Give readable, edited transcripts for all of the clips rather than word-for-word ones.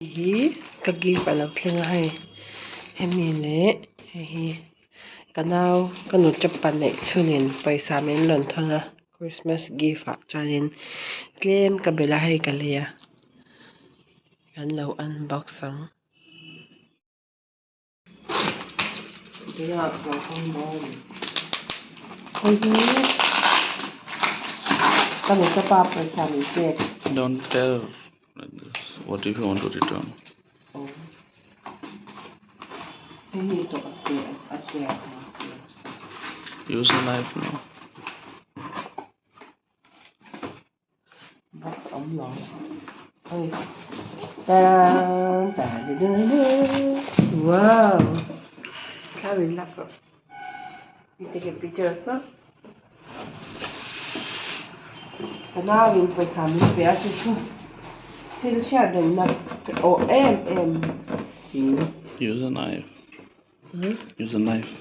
Hi ka gift alo thleng a hei hemi leh hei hi ka nau ka nute pahnih chhunin pawisa min rawn thawn a christmas gift ah chuanin tlem ka belh a hei ka lei a kan lo unbox ang. Hei hi ka nute pa pawisa min pek. Don't tell like this. What if you want to return? Oh. Hei hi tawh a che a che a. Use a knife now. Box awm lo hei tan tan di du du wow thla min lak rawh you take a picture also ka nauin pawisa min pe a chu chu thil hriat rengna ka awh em em si. Use a knife. Use a knife.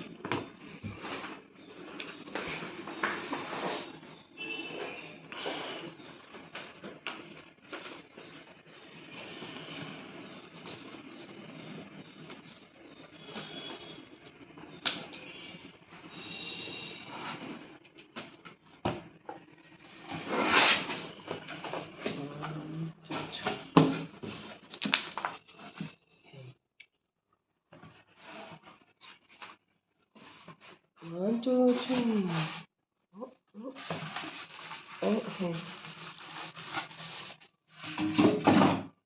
One, two, three. Oh, oh. Okay.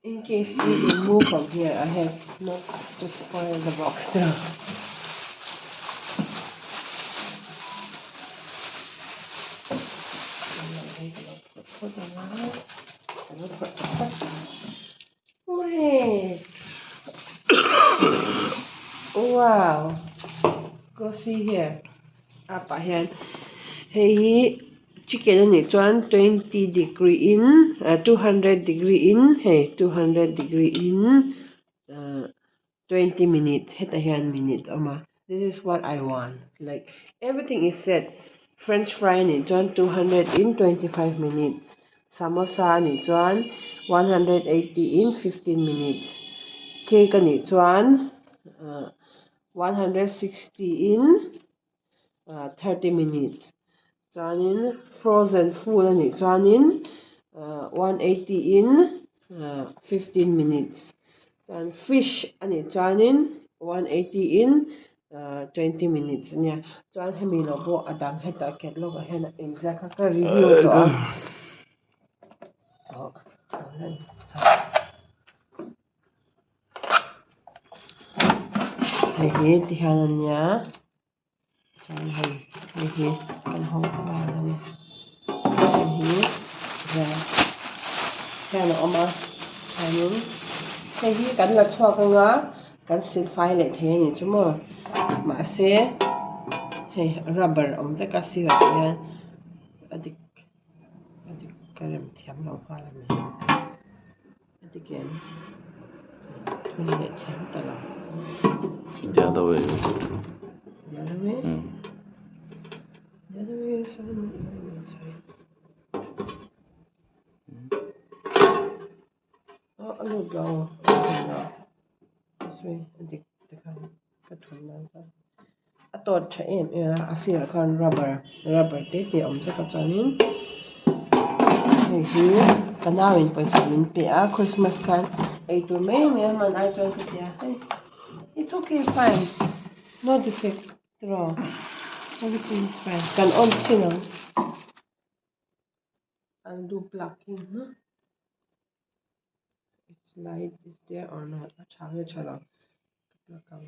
In case you remove from here, I have not to spoil the box now. Wait. Wow. Go see here. A pah hian hei hi chicken a nih chuan 20 degree in 200 degree in hei 200 degree in 20 minute hetah hian minute a awm a this is what I want like everything is set french fry a nih chuan 200 in 25 minutes Samosa a nih chuan 180 in 15 minutes cake a nih chuan 160 in 30 minutes chuanin frozen food a nih chuanin 180 in 15 minutes chuan fish a nih chuanin 180 in 20 minutes a nia chuan hemi lo pawh a dang hetah catalog ah hian a inziak a ka review tawh a aw hei hi ti hian a nia chuan hei hei hi kan hawng nghal a ni hei hi hian hian a awm a chuanin hei hi kan la chhuak anga kan silfai leh thei a nih chu maw mahse hei rubber awm vek a sirah hian a dik a dik ka rem thiam lo nghal a ni. A ti kem thun leh thiam ta lo. The other way. The other way? The other way is sorry. Oh, a lut lo. This way, a dik te khan ka thun nan khan. A tawt tha em em a a sirah khan rubber rubber te te a awm vek a chuanin hei hi ka nau in pawisa min pe a christmas khan eitur mai mai a hman ai chuan ka ti a hei it's okay fine no defect tiraw everything is fine kan on chhin ang I'll do plucking huh it's light is there or not a tha nge tha lo ka plug ang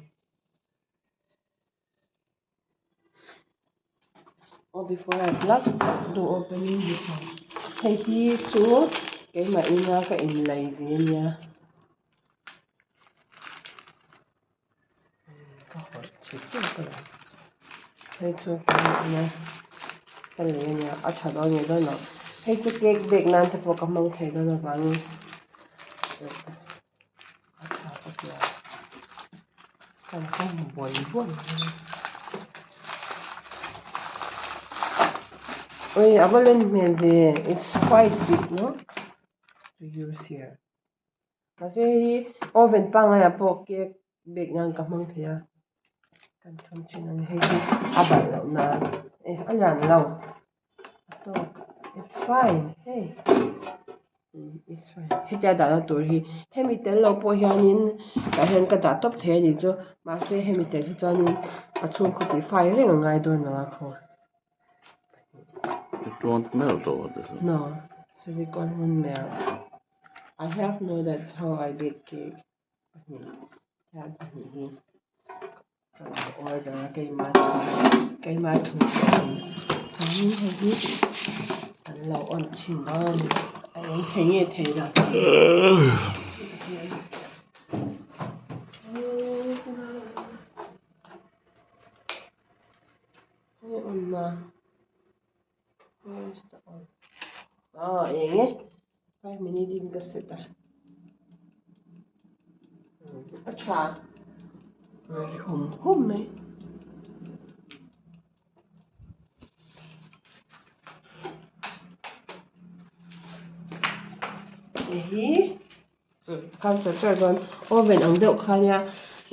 oh before I plug do opening this one hei hi chu keimah ina ka inlei ve ania ka hawlh chhe chiah ka lo hei chu keimah ina ka lei ania a tha dawn nge dawn lo hei chu cake bake nan te pawh ka hmang thei dawn avangin a tha ka ti a kan hmang buai buai mai ui a va len hmel ve it's quite big no to use here. Mahse hei hi oven pangaiah pawh cake bake nan ka hmang thei a kan thun thin a ni hei hi a balh loh nan eh a lian lo a tawk it's fine hei it's fine hetia dahna tur hi hemi tel lo pawh hianin tah hian ka dah tawp thei a nih chu mahse hemi tel hi chuanin a chhungkaw tih fai reng a ngai dawn lo a khaw. It won't melt over this one. No, silicone won't melt. I have no that how I bake cake. Pahnih hian pahnih hi ka lo order a keima thu keima thu te a ni. Chuanin hei hi kan lo on chhin dawn a ni. A eng thei nge thei lo. Khawnge on na where is the on aw eng e 5 minute in ka set a a tha ri hum hum mai hei hi. Khan char char chuan oven ang deuh kha nia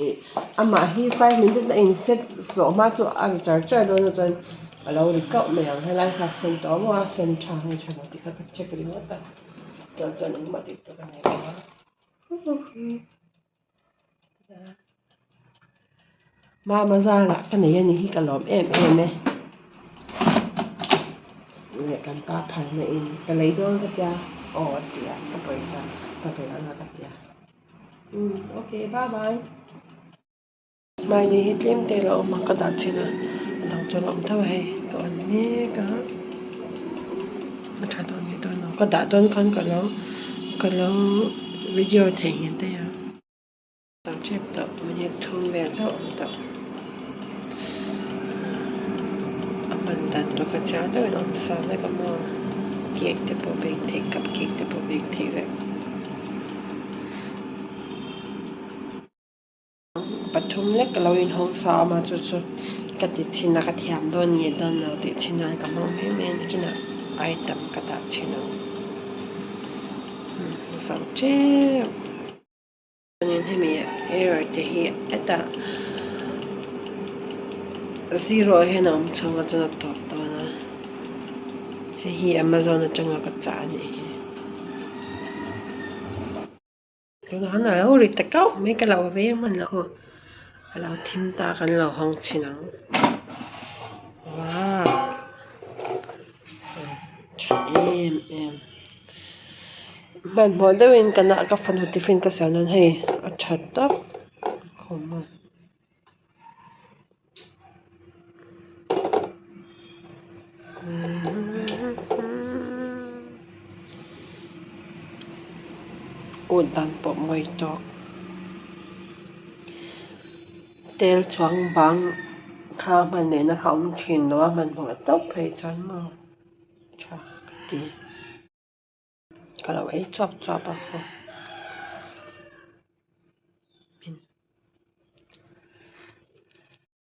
ih amah hi 5 minute a in set zawh hma chu a ri char char dawn a chuan a lo ri kauh mai ang helai kha a sen tawh maw a sen tha nge tha lo tih kha ka check ringawt a chuan chuan engmah tih tur a nei lo a Mama zara ka nei a ni hi ka lawm em em e leh kan pa phalna in ka lei dawn ka tia aw a ti a ka pawisa ka pe ang a ka tia umm okay bye bye smiley hi tlem te a lo awm a ka dah chhin a a dang chuan a awm tho a hei ka on mek a a tha dawn nge dawn lo ka dah dawn khan ka lo ka lo video theihnghilh daih a. Tang tep tawh minute thum vel chauh a awm tawh a hman dan tur kha chiang deuhin a awm sa vek a maw cake te pawh bake theih cup cake te pawh bake theih vek pathum lek ka lo inhawng sa a chu chu ka ti chhin a ka thiam dawn nge dawn lo tih chhin nan ka hmang mai mai a nikinah item ka dah chhin ang zo tep. Chuanin hemi error te hi hetah zero ah hian a awm chhung a chuan a tawp dawn a hei hi amazon atanga ka chah a nih hi tunah hian a lo ri ta kauh mai ka lo vei hman lo a lo thim ta kan lo hawng chhin ang wow tha em em. Hmanhmawh deuhin ka nah ka fanu tiffin ka siam dawn hei a tha tawp khum a. Kut dan pawh mawi tawk tel chuang bang kha hman lehna kha a awm thin lo a hmanhmawh tawp phei chuan maw tha ka ti. Ka lo ei chuap chuap a.